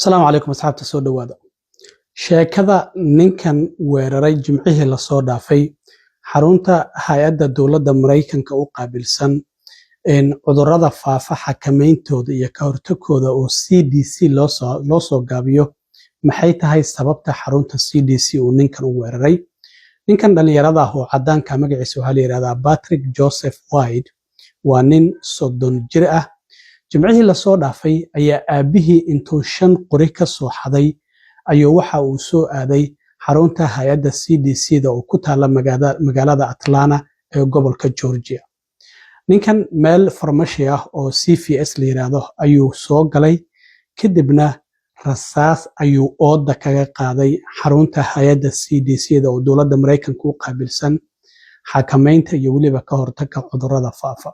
Asalaamu calaykum asxaabta, soo dhowaada. Sheekada ninkan weeraray Jimcihii lasoo dhaafay xarunta hay-adda dowladda Maraykanka u qaabilsan cudurrada faafa xakameyntooda iyo ka hortagooda oo CDC loo soo gaabiyo, maxay tahay sababta xarunta CDC uu ninkan u weeraray? Ninkan dhallinyarada ah oo caddaanka, magaciisa waxaa la yidhahdaa Patrick Joseph White, waa nin 30 jir ah. Jimcihii lasoo dhaafay ayaa aabbihii intuu shan qori ka soo xaday ayuu waxa uu soo aaday xarunta hay-adda CDC da oo ku taalla magaalada Atlanta ee gobolka Georgia. Ninkan meel farmashi ah oo CVS la yidhaahdo ayuu soo galay, kadibna rasaas ayuu ooda kaga qaaday xarunta hay-adda CDC da oo dowladda Maraykanka u qaabilsan xakameynta iyo weliba ka hortagga cudurrada faafa.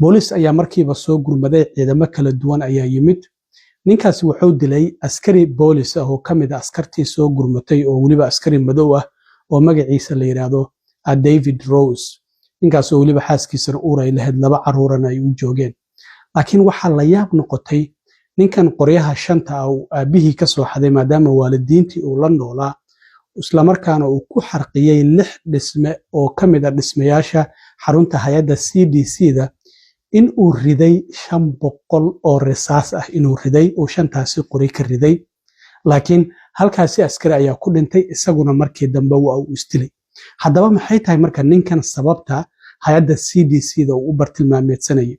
Boolis ayaa markiiba soo gurmaday, ciidamo kala duwan ayaa yimid. Ninkaasi wuxuu dilay askari boolis ah oo ka mid ah askartii soo gurmatay, oo weliba askari madow ah oo magaciisa la yidhaahdo David Rose. Ninkaas oo weliba xaaskiisana uur ay lahayd, laba caruurana ay u joogeen. Laakiin waxaa la yaab noqotay, ninkan qoryaha shanta ah uu aabbihii ka soo xaday, maadaama waalidiintii uu la noolaa, islamarkaana uu ku xarqiyey lix dhisme oo ka mid ah dhismayaasha xarunta hay-adda CDC da, in uu riday 500 oo risaas ah, inuu riday oo shantaasi qori ka riday. Laakiin halkaasi askari ayaa ku dhintay, isaguna markii dambe waa uu isdilay. Haddaba maxay tahay marka ninkan sababta hay-adda CDC da uu u bartilmaameedsanayay?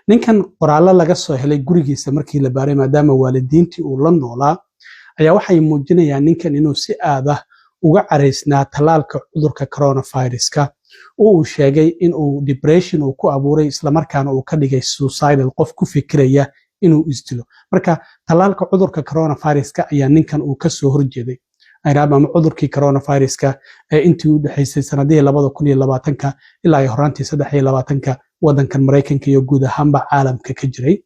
Ninkan qoraallo laga soo helay gurigiisa markii la baaray, maadaama waalidiintii uu la noolaa, ayaa waxay muujinayaan ninkan inuu si aad ah uga caraysnaa tallaalka cudurka coronaviruska, oo uu sheegay in uu depression uu ku abuuray, islamarkaana uu ka dhigay suicidal, qof ku fikiraya inuu isdilo. Marka tallaalka cudurka coronaviruska ayaa ninkan uu kasoo horjeeday, ama cudurkii coronaviruska ee intii u dhexaysay sanadihii 2020-ka ilaa iyo horaantii 23-ka wadankan Maraykanka iyo guud ahaanba caalamka ka jiray.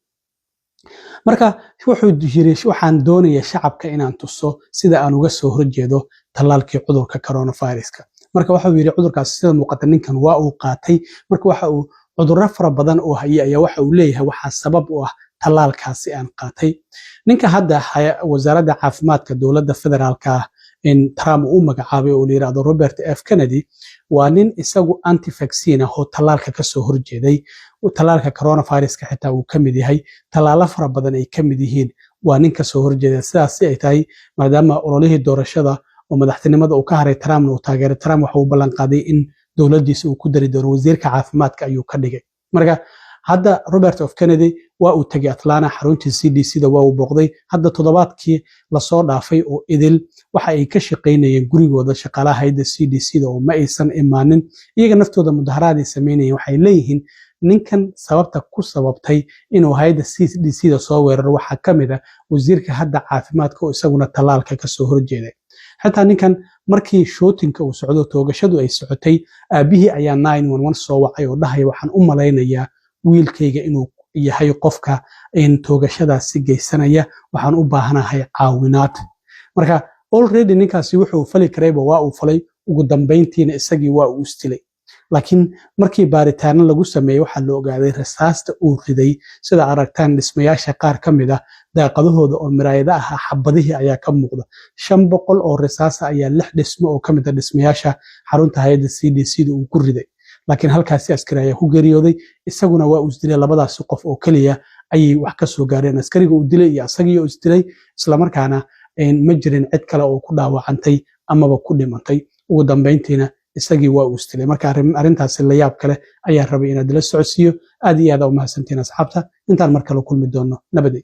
Marka wuxuu yiri: "Waxaan doonaya shacabka inaan tuso sida aan uga soo horjeedo tallaalkii cudurka coronaviruska." Marka waxa uu yiri, cudurkaas sida muuqata ninkan waa uu qaatay. Marka waxa uu cudurro fara badan oo hayay ayaa waxa uu leeyahay waxaa sabab u ah tallaalkaasi aan qaatay. Ninka hadda wasaaradda caafimaadka dowladda federaalka ah in Trump uu magacaabay oo la yiraahdo Robert F Kennedy waa nin isagu anti vaccine ah oo tallaalka kasoo horjeeday. Tallaalka coronaviruska xitaa uu ka mid yahay, tallaalo fara badan ay ka mid yihiin, waa nin kasoo horjeeda. Sidaas si ay tahay, maadaama ololihii doorashada oo madaxtinimada uu ka haray Trumpna uu taageeray, Trump waxa uu ballan qaaday in dowladdiisa uu ku dari doono, wasiirka caafimaadka ayuu ka dhigay. Marka hadda Robert F Kennedy waa uu tegay Atlanta, xaruntii CDC da waa uu booqday. Hadda toddobaadkii lasoo dhaafay oo idil waxa ay ka shaqaynayeen gurigooda shaqaalaha hayadda CDC da oo ma aysan imaanin. Iyaga naftooda mudaharaad ay samaynayeen. Waxay leeyihiin ninkan sababta ku sababtay inuu hayadda CDC da soo weeraro waxaa ka mid ah wasiirka hadda caafimaadka oo isaguna tallaalka kasoo horjeeday. Xitaa ninkan markii shooting-ka uu socdo, toogashadu ay socotay, aabihii ayaa 911 soo wacay oo dhahaya: "Waxaan u malaynayaa wiilkayga inuu yahay qofka toogashadaasi geysanaya, waxaan u baahanahay caawinaad." Marka already ninkaasi wuxuu fali karayba waa uu falay. Ugu dambayntiina isagii waa uu isdilay. Laakiin markii baaritaano lagu sameeyey, waxaa la ogaaday rasaasta uu riday, sida aragtaan dhismayaasha qaar ka mid ah daaqadahooda oo miraayado ahaa xabadihii ayaa ka muuqda. 500 oo rasaasa ayaa lix dhismo oo ka mid ah dhismayaasha xarunta hay-adda CDC da uu ku riday. Laakiin halkaasi askari ayaa ku geeriyooday, isaguna waa uu isdilay. Labadaasi qof oo keliya ayay wax ka soo gaareen, askariga uu dilay iyo asagii oo isdilay. Islamarkaana ma jirin cid kale oo ku dhaawacantay amaba ku dhimantay. Ugu dambeyntiina isagii waa uu isdilay. Marka arrintaasi la yaab kale ayaa rabay inaad ila socodsiiyo. Aad iyo aad u mahadsantiin asxaabta. Intaan mar kale kulmi doono, nabadey.